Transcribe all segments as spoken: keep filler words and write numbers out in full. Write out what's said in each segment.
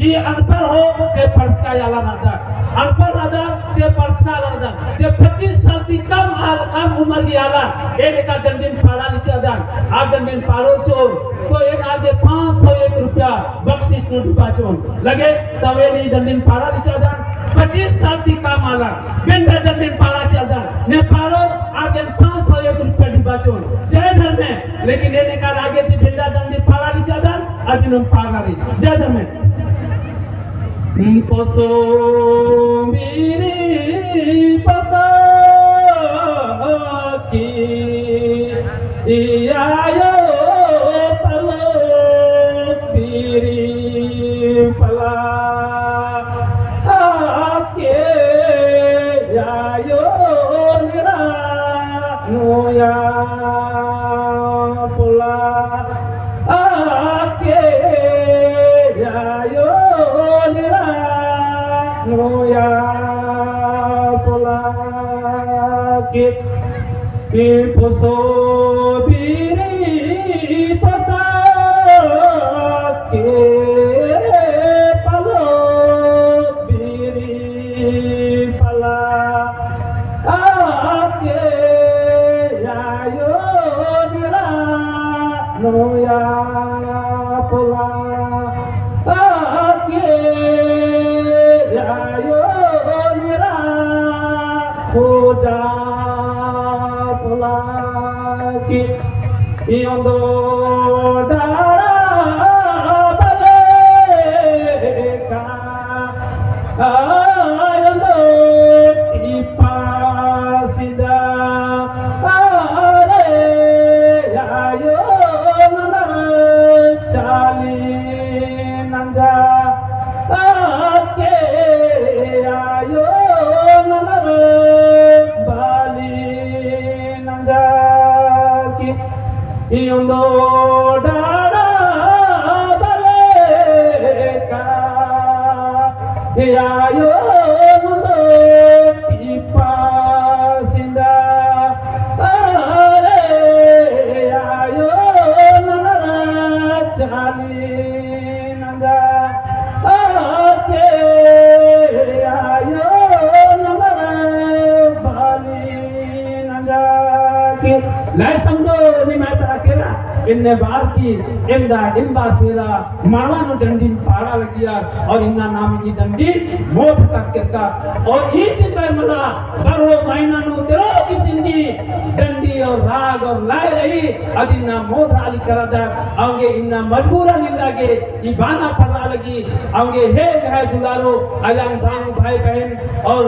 ई अनपढ़ हो, चे पढ़चका आलर रअदर, अनपढ़ रअदर, चे पढ़चका आलर रअदर, चे पच्चीस साल ती कम आल, कम उमर की आलर, एन एका डंडीन पाड़ा लिक्कदन, आ डंडीन पाड़ोर चिओन, तो एन आर गे पाँच सौ एक रुपया बख्शिश नू डिबा चिओन। लगे, तब एन ई डंडीन पाड़ा लिक्कदन, पच्चीस साल ती कम आलर, बेंजा डंडीन पाड़ा चिअदन, ने पाड़ोर आर गे पाँच सौ एक रुपया डिबा चिओन। जय धर्मे, लेकिन एन एका आगे ती बेंजा डंडीन पाड़ा लिक्कदन, अदिनुम पाड़ा रई। जय धर्मे। पसो बीरी पसा की, आयो पलो बीरी पला, आके आयो निरा नोया पुला। आके आयो निरा नोया पुला के, के पसो बीरी पसा के पलो बीरी पला। आके आयो निरा नोया पुला। आके आयो निरा खोजा पुला की। इयोंदो डाड़ा बले का आयोंदो टिपा सिंदा, अरे आयो ननर चाली नंजा, आके आयो ननर बाली नंजा की। इयोंदो डाड़ा बले का, आयो नंदो टिपा सिंदा, अरे आयो ननर चाली नंजा, आके आयो ननर बाली नंजा की। लय समदो निम्है तरा केरा, इन्ने बार की एन्दा इम्बा सेरा मड़वा नू डंडीन पाड़ा लगिया और इन्ना नाम ई डंडीन मोथ तक केरका। और ई दिन बार मला बारहो महीना नू तेरो किसिम की डंडी और राग और लय रई, अदिन ना मोथ आली करादर, औंगे इन्ना मजबूरन इन्ना गे ई बाना पड़रा लगी। औंगे हे एंग्है दुलारो अयंग बांग भाई बहन और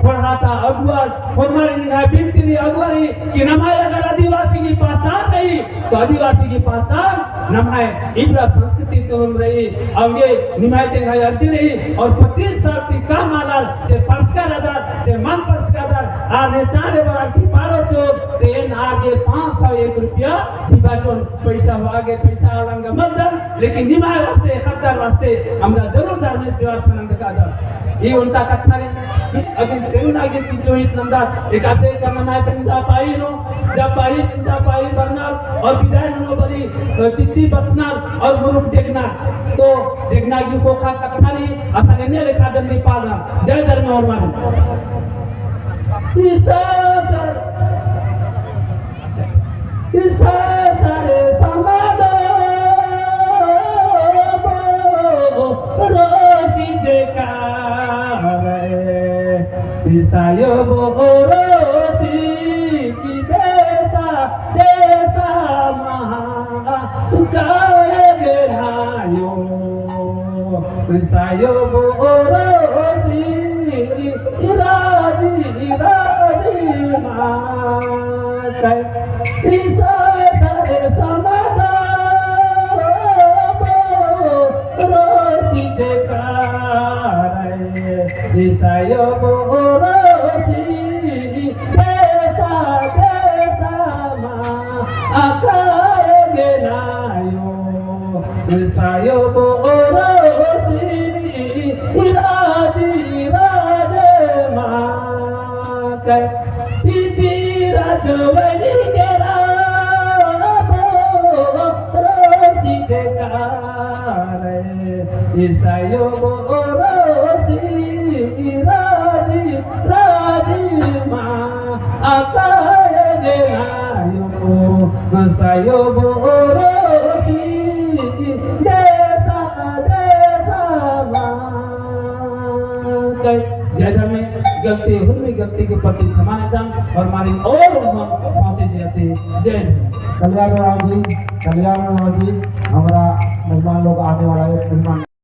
खोड़हा ता अगुवर, होरमर एंग्है बिनती रई अगुवर रई कि नम्है अगर आदिवासी की पहचान रई, तो आदिवासी की पहचान नम्है इबड़ा संस्कृति तुम रई। औंगे निम्है ती एंग्है अर्जी रई और पच्चीस साल ती कम आलर, जे पढ़चका रअदर, जे मल पढ़चका रअदर, आर ने चाले बरअर की पाड़ोर चिओर, ते एन आर गे पाँच सौ एक रुपया डिबा चिओन। पैसा होआ गे पैसा आलंगा मत दन, लेकिन निम्है वास्ते, ख़द्दर वास्ते, हमरा जरूर धर्मेस व्यवस्था नंजकादन। ई ओन्टा कत्था रई, अदिन तेंगना गे की चोहित नंदत, एकासे करना माय बेंजा पाही नू, जब पाही, बेंजा पाही बरनर, और बिदाई ननो बारी, अ, चिच्ची बचनर, और मुरुख डेगनर, तो डेगना गे ख़ोख़ा कत्था रई, असन एन्ने लेखा डंडी पाड़ा, जय धर्म और मारे। ईसा सर। ईसा सरे समादो बोरोसी जेकारे, ईसायो बोरोसी की देसा, देसा महा कायग नायो। ईसायो बोरोसी राजी राजी मातै। ईसा सरे समादा बोरोसी जेकारे। ईसायो बोरोसी देसा देसा मा अकाय गे नायो। ईसायो बोरोसी राजी राजे मातै। इची राजवनी केरा बोरोसी जेकारे। सयो बोरोसी राजी, राजी मा अकाय गे नायो, सयो बोरोसी देसा, देसा मा। जय धर्मे गलती, हुर्मी गलती के प्रति क्षमा नेदम और मारी और हम पहुँचे जाते। जय धर्मे। कल्याण राव जी, कल्याण राव जी, हमारा मेहमान लोग आने वाला है, मेहमान